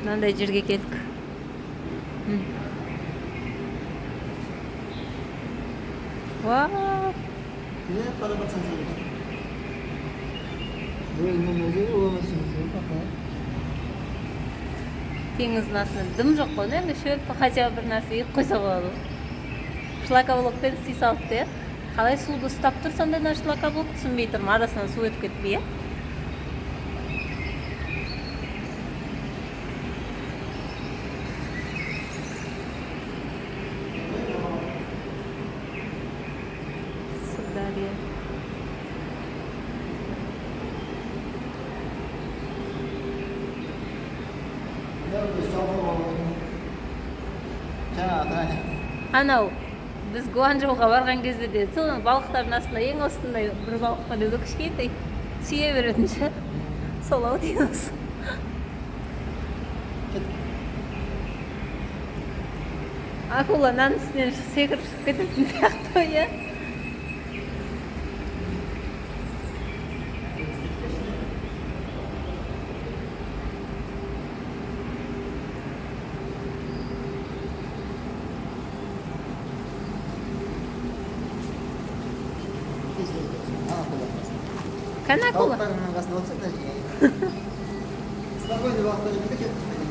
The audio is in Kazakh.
Мынандай жерге келдік. Вау! Ne para batsan şöyle. Өзімен өзі өмір сүріп жүр. Теңіздің астында дым жоқ қой, енді шөп, хотя бы бір нәрсе егіп қойса болады ғой. Шлакоблокпен істей салыпты, иә. Қалай суды ұстап тұр сонда мына шлакоблок, түсінбей тұрмын, арасынан су өтіп кетпей, иә. Сырдария. Анау біз Гуанчжоуға барған кезде де сол балықтардың астында ең осындай бір балық бар еді, кішкентай, сүйе беретін ше, сол ау деймін осы. Акула нан үстінен секіріп шығып кететін сияқты ғой, иә. Кәне акула? Балықтардың қасында отырсаң да, спокойно балықтар жүрді, кетті.